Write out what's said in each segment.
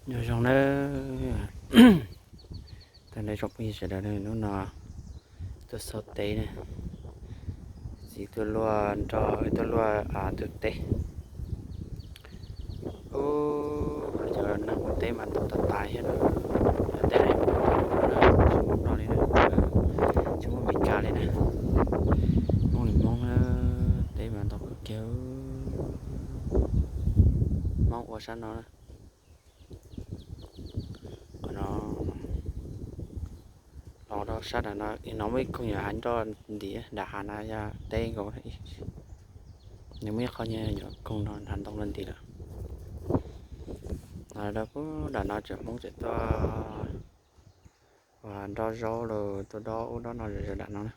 Nyob zoo nawb, tag nrho tsoom phooj ywg sawv daws, hnub no tuaj xauj teb na, txiv tuaj luaj nrog wb tuaj luaj ntug teb. Ub, cov neeg ua teb mas ntau tas tas thiab na. Teb no tsis Hmoob noj li na, tsis muaj Meskas li na, Hmoob li Hmoob na, teb mas ntau kawg kiag. Hmoob ua sab no na. Qhov no los rau sab nram no, no muaj ib koog yog hav nroj ntim, nram hav no yog teb nkaus, nws muaj ib qho nyuag koog no hav ntoo no ntim lawm. Los rau puag nram no tseem Hmoob tseem tuaj ua nroj zaub los tuaj dob ub dob no zom zaws nram no na.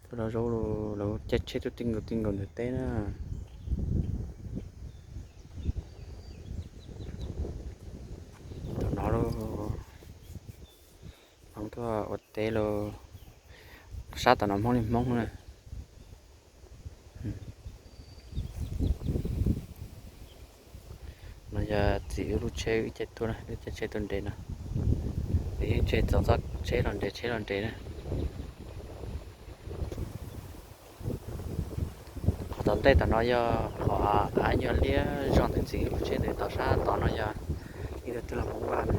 Tuaj dob zaub los lawv caij tsheb tuaj ti nkaus ti nkaus ntawm teb na. Tom no los Hmoob tuaj ua teb los, sab tom no Hmoob li Hmoob na. No yog txiv wb lub tsheb wb caij tuaj na, wb caij tsheb tuaj nres no. Wb yeej tseg txog txoj tsheb los nres, tsheb los nres na. Qhov tom ntej tom no yog qhov av nyuag liab zog ntawd, txiv wb lub tsheb ntawd tom sab tod no yog ib tug tij laug Hmoob Vaj na.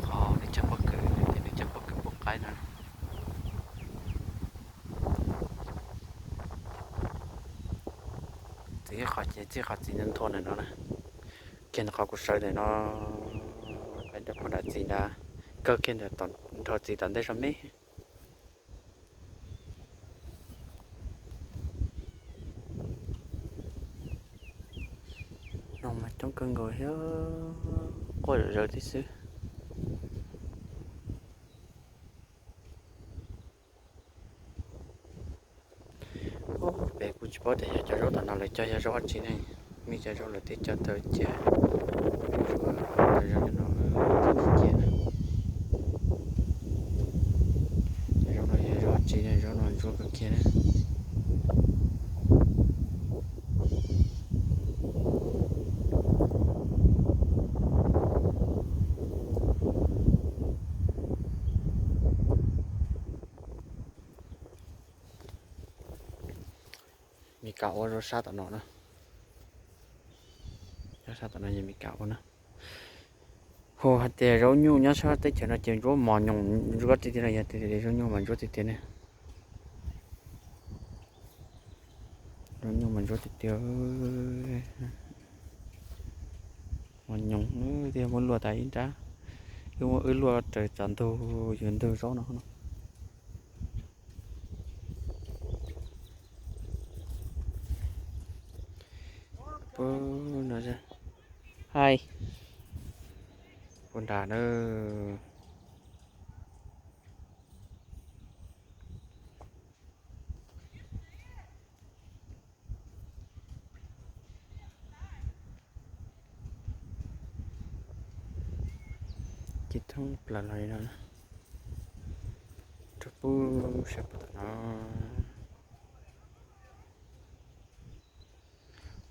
Qhov nws cog pob kws, nws cog pob kws pub qaib no. Txiv qhov ces txij qhov txiv nthua ntawm no na, kiag ntawm qhov kuv sawv ntawm no, peb rau puag nram txiv nrad, kawg kiag ntawm nrho txiv tom ntej zog me. Noog mas coob kawg nkaus thiab, quaj zom zaws tib xwb. Pem kuv tsis paub tias yog cov zaub tom no lawv cog yog zaub dab tsi ne. Muaj cov zaub lawv twb cog tau cia, zaub no cia, cov zaub no yog zaub dab tsi ne, zaub no ntsuab kawg kiag na. Meskas ua zaub sab tom no na. Zaub sab tom no yog Meskas ua na. Hu hais tias zaub nyuj nyob sab teb chaws no ces ntsuab mos nyoos ntsuab tiag tiag no, yog tias zaub nyuj mas ntsuab tiag tiag ne. Zaub nyuj mas ntsuab tiag tiag. Mos nyoos tiag, muab luaj tas ib nrab. Wb muab wb luaj raws txoj ntug, yuav ntug zaub no no. Puag nram na. Ces thoob plaws los li no, rau pub sab puag tom no.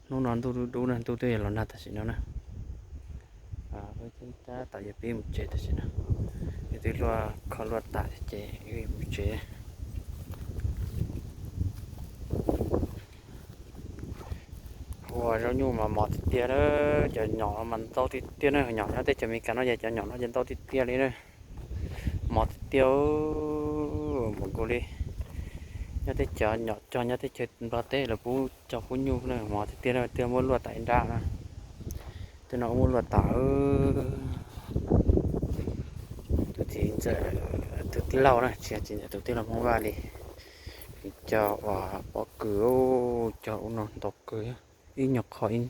Hnub no ntuj dub dub na, ntuj twb yuav los nag tam sim no na. Wb tab tom yuav pib mus tsev tam sim no, wb twb luaj kho luaj tas ces wb mus tsev. Ua zaub nyuj mas mos tiag tiag na, cov nyom no mas ntau tiag tiag na, nyom nyob teb chaws Amelikas no ces cov nyom no ces ntau tiag tiag li na. Mos tiag tiag, mos nkaus li. Nyob teb chaws nyom cog, nyob teb chaws Nplog teb lawv pub cog pub nyuj na, mos tiag tiag na, twb muab luaj tas ib nrab na. Twb no muab luaj tas. Tus txiv ntxawm, tus tij laug na, tsis yog txiv ntxawm, tus tij laug Hmoob Vaj li, cog ua pob kws, cog ua no ntau kawg, ib nyuag qho ib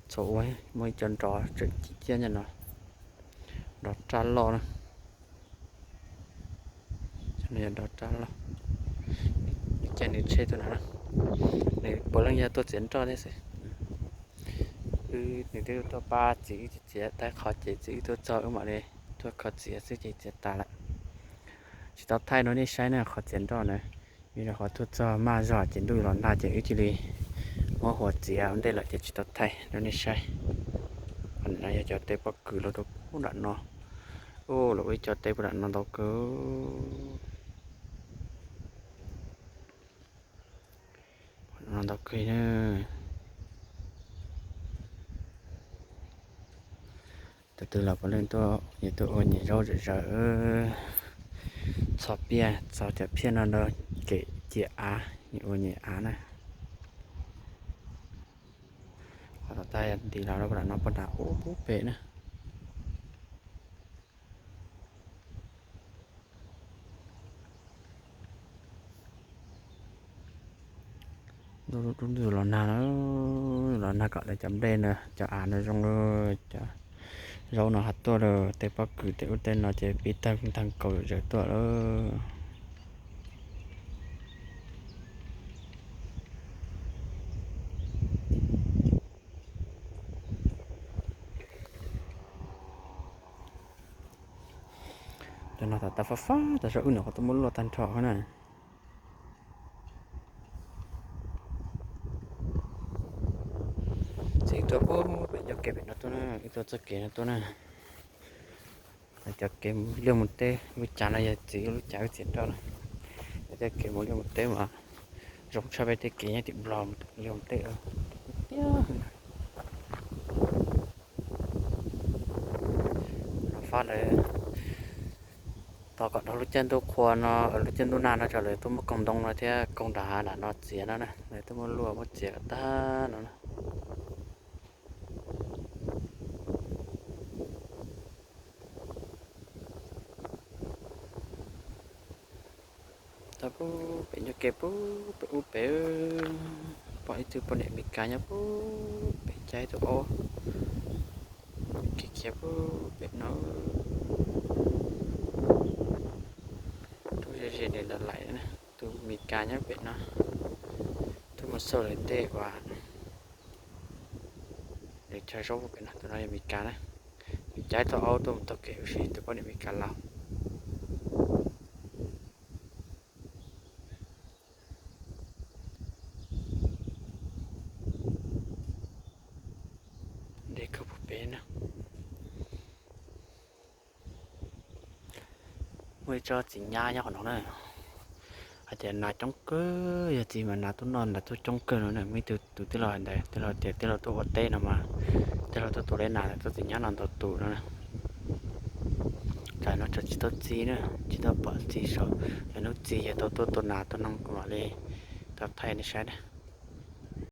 txhua ua, muaj ib co nrov tseem ci ciab nyob no, nrov raj loj na. Nrov raj loj, nws caij nws tsheb tuaj no, nws puav leej yog tuaj txiav nroj thiab xwb. Wb, nws twb tuaj pab txiv wb txiav tau qhov ces txiv wb tuaj txog wb mam li tuaj kho txiav xwb ces txiav tas lawm. Tsis tau thaij rau nej saib na, qhov txiav nroj na, vim rau qhov tuaj txog maj zog ces ntuj los nag ces wb cia li Muab hua txiav ua ntej lawm ces tsis tau thaij rau nej saib. Qhov no yog cov teb pob kws los rau puag nram no. Ua los ua ib co teb puag nram no ntau kawg. Ntau kawg na. Tus twg los puav leej tuaj, nyias tuaj ua nyias zaub zom zaws. Txhos piaj, txhos cov phiaj no rau kev cia av, nyias ua nyias av na. Qhov tom tab yog nti los rau puag nram no, puag nram ub pem na. Lub ntxwg los nag, los nag kom lawv cov nplej no, cov av no zoo, cov zaub no ho tuaj lawm, tej pob kws tej ub tej no ces pib tawg ntag kaus zawm tuaj lawm. Cov no thaum tas fab fab tas zog wb nyuam qhuav tuaj muab luaj tag nrho na. Txiv tuaj pem ncauj kev pem no tuaj na, ib tuaj txoj kev no tuaj na. Cov kev mus liaj mus teb, lub cav no yog txiv lub cav wb txiav rau na. Tej kev mus liaj mus teb mas zoo tshaj peb tej kev nyob tim Nplog mus liaj mus teb tiag. No fab lawm, tos kom dhau lub caij ntuj qhua no, lub caij ntuj nag no tso lawv tuaj muab koog ntoo no thiab koog nram hav nram no txiav no na, lawv tuaj muab luaj muab txiav kom tag no na. Tau pub pem ncauj kev pub pem ub pem, pom ib tug poj niam Meskas nyob pub pem caij tus aub khiav khiav pub pem no. Rub ze ze nws lawm lais, tus Meskas nyob pem no. Twb mus xauj lawv ntej uas lawv chaw zaub pem no, tus no yog Meskas na. Nws caij tau aub tuaj mus taug kev ua si, tus poj niam Meskas laus. Dej kawg puag pem na. Muaj ib tsob txiv nyab nyob qhov no na. Hais tias nas coob kawg, yog txiv mas nas tuaj noj nas tuaj coob kawg no na. Muaj ib tug tus tij laug hais ntawd, tij laug tias tij laug tuaj ua teb no mas tij laug tuaj tua li nas, tuaj txiv nyab no ntau tus no na. Tam no tseem tsis tau txi na, tsis tau pom txi saum, lwm hnub txi yog tau tuaj tua nas tuaj noog kuv mam li tau thaij nej saib na.